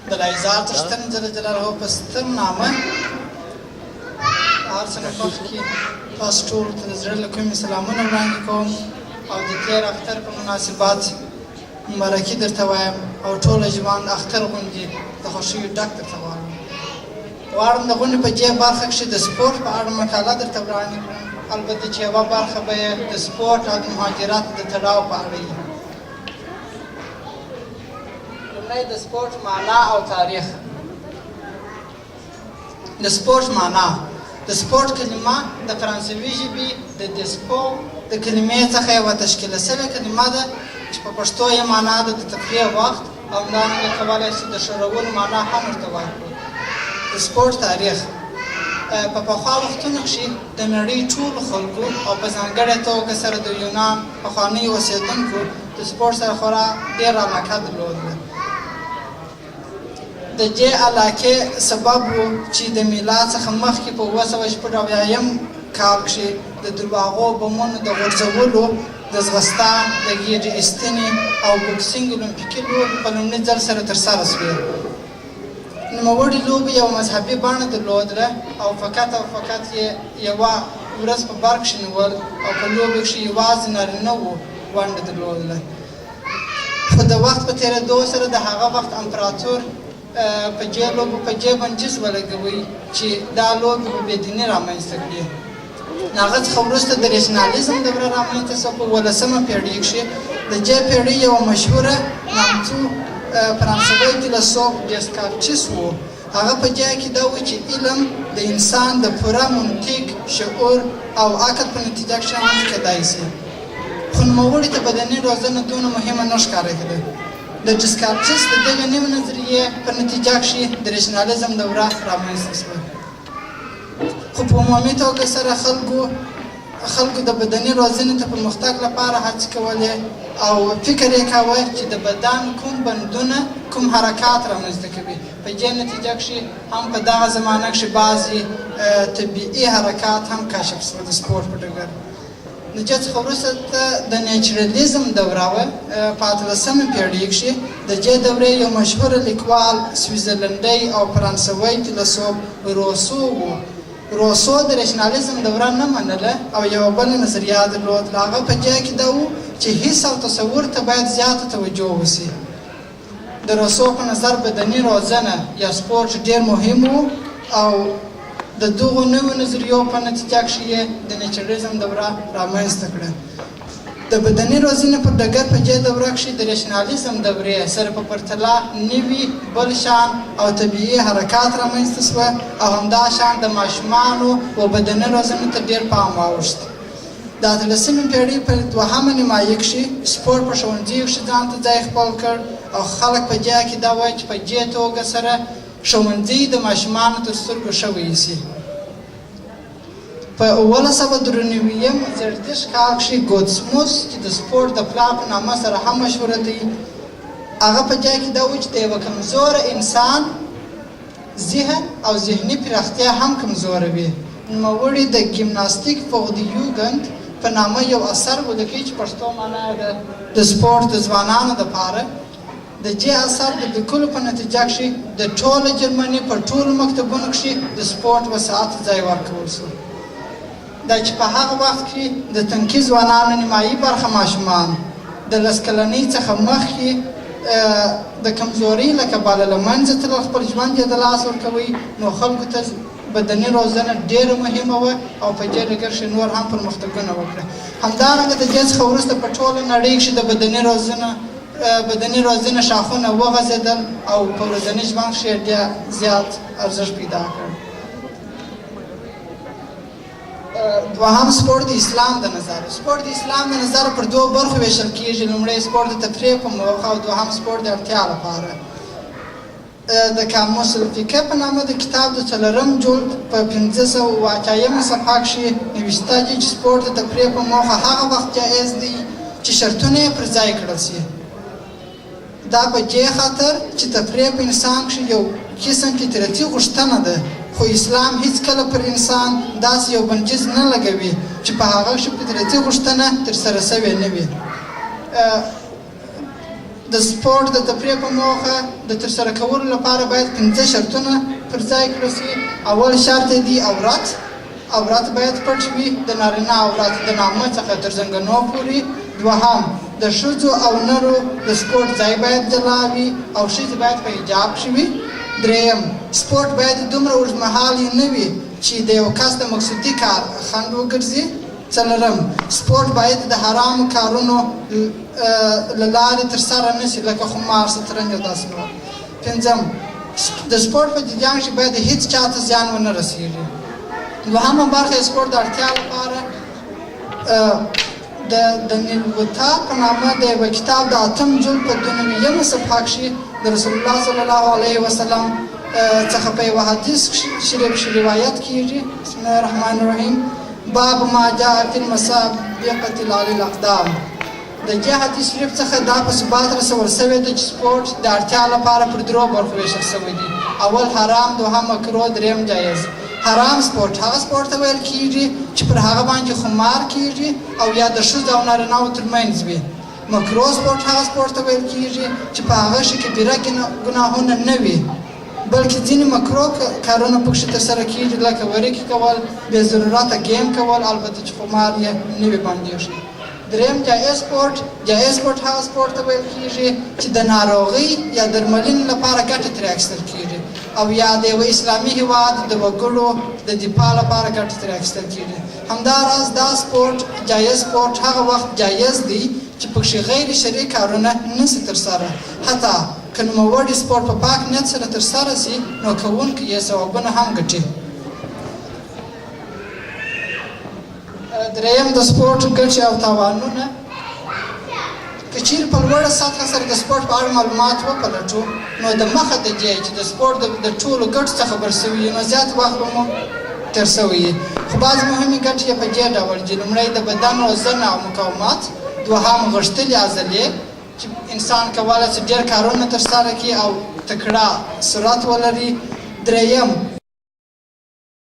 د لایزار څښتن جل جلاله په ستر نامه هر څه نه مخکې تاسو ټولو ته د زړه له کومې سلامونه وړاندې کوم او د تېر اختر په مناسبت مبارکي درته وایم او ټوله ژوند اختر غوندې د خوښیو ډک درته غواړم. غواړم د غونډې په دې برخه کښې د سپورټ په اړه مقاله درته وړاندې کړم، البته چې یوه برخه به یې د سپورټ او د مهاجرت د تړاو په اړه وي. لومړی د سپورټ معنا او تاریخ. د سپورټ معنا: د سپورټ کلمه د فرانسوي ژبې د دسپو د کلمې څخه یوه تشکیله شوې کلمه ده چې په پښتو یې معنا ده د تفریح وخت او همدارنګه کولای شو د ښورولو معنا هم ورته ورکړو. د سپورټ تاریخ: په پخوا وختونو کښې د نړۍ ټولو خلکو او په ځانګړې توګه سره د یونان پخوانیو اوسېدونکو د سپورټ سره خورا ډېره علاقه درلوده. د دې علاقې سبب و چې د میلاد څخه مخکې په 776 کال کښې د درواغو بمونو د غورځولو، د ځغستا، د ګېډې ایستنې او بوکسینګ اولمپیکي لوبې په لومړي ځل سره ترسره شوې. نوموړې لوبې یوه مذهبي بڼه درلودله او فقط او فقط یې یوه ورځ په بر کښې نیول او په لوبو کښې یوازې نارینه وو ونډه درلودله. خو د وخت په تېرېدو سره د هغه وخت امپراتور په دې لوبو په دې بندیز ولګوی چې دا لوبې به بې دیني رامنځته کړي. له هغه څخه وروسته د ریشنالیزم دوره رامنځته شوه په اوولسمه پېړۍ کښې. د دې پېړۍ یوه مشهوره نامتو فرانسوی فیلسوف ډیسکارټیس و. هغه په دې عقیده و چې علم د انسان د پوره منطق، شعور او عقل په نتیجه کښې رامنځته کېدای شي. خو نوموړي ته بدني روزنه دونه مهمه نه ښکارېده. د ډسکارټس د دغې نوې نظریې په نتیجه کښې د ریشنالیزم دوره رامنځته شوه. خو په عمومي توګه سره خلکو خلکو د بدني روزنې ته پرمختګ لپاره هڅې کولې او فکر یې کاوه چې د بدن کوم بندونه کوم حرکات رامنځته کوي. په دې نتیجه کښې هم په دغه زمانه کښې بعضې طبیعي حرکات هم کشف شول د سپورټ په ډګر. د دې څخه وروسته د نیچرلیزم دوره وه په اتلسمې پېړۍ کښې. د دې دورې یو مشهور لیکوال سویزرلنډی او فرانسوی فیلسوف روسو وو. روسو د ریشنالیزم دوره نه منله او یوه بله نظریه درلود. له هغه په دې عقیده وو چې حس او تصور ته باید زیاته توجه وشي. د روسو په نظر بدني روزنه یا سپورټ ډېر مهم وو او د دغو نویو نظریو په نتیجه کښې یې د نیچریزم دوره رامنځته کړه. د بدني روزنې پر ډګر په دې دوره کښې د ریشنالیزم دورې سره په پرتله نوي، بل شان او طبیعي حرکات رامنځته شوه او همدا شان د ماشومانو و بدني روزنې ته ډېر پام واوښت. د اتلسمې پېړۍ په دوهمه نیمایي کښې سپورټ په ښوونځیو کښې ځان ته ځای خپل کړ او خلک په دې عقیده وه چې په دې توګه سره ښوونځي د ماشومانو تر سترګو ښه وایسي. په 1793 زېږدیز کال کښې ګوتسموس چې د سپورټ د پلار په نامه سره هم مشهوره دی، هغه په دې عقیده و چې د یوه کمزوره انسان ذهن او ذهني پراختیا هم کمزوره وي. نوموړي د ګیمناستیک فوق دی یوګند په نامه یو اثر ولیکی چې پښتو مانا یې ده د سپورټ د ځوانانو دپاره. د دې اثر د لیکلو په نتیجه کښې د ټوله جرمني په ټولو مکتبونو کښې د سپورټ وسعت ته ځای ورکول شو. دا چې په هغه وخت کښې د تنکي ځوانانو نیمایي برخه ماشومان د لس کلنۍ څخه مخکې د کمزورۍ له کبله له منځه تلل، خپل ژوند یې د لاس ورکوی، نو خلکو ته بدني روزنه ډېره مهمه وه او په دې ډګر کښې نور هم پرمختګونه وکړه. همدارنګه د دې څخه وروسته په ټوله نړۍ کښې د بدني روزنه بدني روزنې ښاخونه وغځېدل او په ورځني ژوند کښې یې ډېر زیات ارزښت پیدا کړ. دوهم سپورت د اسلام د نظر. سپورت د اسلام د نظر پر دوو برخو ویشل کیږي، لومړی سپورت د تفریح په موخه او دوهم سپورت د اړتیا لپاره. د قاموس الفقه په نامه د کتاب د څلورم جلد په 580 صفحه کښې نوشته دي چې سپورت د تفریح په موخه هغه وخت جایز دی چې شرطونه یې پر ځای کړل شي. دا په دې خاطر چې تفریح په انسان کښې یو قسم فطرتي غوښتنه ده، خو اسلام هیڅکله پر انسان داسې یو بندیز نه لګوي چې په هغه کښې فطرتي غوښتنه ترسره شوې نه وي. د سپورت د تفریح په موخه د ترسره کولو لپاره باید پنځه شرطونه پر ځای کړل شي. اول شرط دی عورت. عورت باید پټ وي، د نارینه عورت د نامه څخه تر زنګنو پورې. دوهم، د ښځو او نرو د سپورت ځای باید جلا وي او ښځې باید په حجاب کښې وي. دریم، سپورت باید دومره اوږدمهالی نه وي چې د یو کس د مقصودي کار خنډ وګرځي. څلورم، سپورت باید د حرامو کارونو له لارې ترسره نه شي، لکه خمار، شطرنج او داسې نور. پنځم، د سپورت په جریان کښې باید هیڅ چا ته زیان ونه رسیږي. دوهمه برخه سپورت د اړتیا لپاره د نیلوتا په نامه د یوه کتاب د اتم جلد په 92مه صفحه کښې د رسول الله صلی الله علیه وسلم څخه په یوه حدیث شریف کښې روایت کیږي. بسم الله الرحمن الرحیم. باب ما جاء فی المسابقة علی الاقدام. د دې حدیث شریف څخه دا په ثبات رسول شوې ده چې سپورت د اړتیا لپاره پر درو برخو ویشل شوی دی. اول حرام، دوهم مکروه، دریم جایز. حرام سپورت هغه سپورت ته ویل کیږي چې پر هغه باندې خمار کیږي او یا د ښځو او نارینهوو ترمنځ وي. مکروه سپورت هغه سپورت ته ویل کیږي چې په هغه کښې کبیره ګناهونه نه وي، بلکې ځینې مکروه کارونه پکښې ترسره کیږي، لکه وریکې کول، بې ضرورته ګیم کول، البته چې خمار یې نه وي باندې. دریم جایز سپورت. جایز سپورت هغه سپورت ته ویل کیږي چې د ناروغۍ یا درملنې لپاره ګټه ترې اخیستل کیږي او یا د یوه اسلامي هیواد د وګړو د دفاع لپاره ګټه ترې اخیستل کیږي. همداراز دا سپورت، جایز سپورت، هغه وخت جایز دی چې پکښې غیر شرعي کارونه نه سي ترسره. حتی که نوموړی سپورت په پاک نیت سره ترسره سي، نو کوونکی یې ثوابونه هم ګټي. دریم، د سپورت ګټې او تاوانونه. که چیرې په لوړه سطحه سره د سپورت په اړه معلومات وپلټو، نو د مخه د دې چې د سپورت د ټولو ګټو څخه خبر شوي یو، نو زیات وخت به مو تېر شوی وي. خو بعضې مهمې ګټې یې په دې ډول دي: لومړی، د بدن روزنه او مقاومت. دوهم، غښتلې عضلې، چې انسان کولی شي ډېر کارونه ترسره کړي او تکړه سرعت ولري. دریم،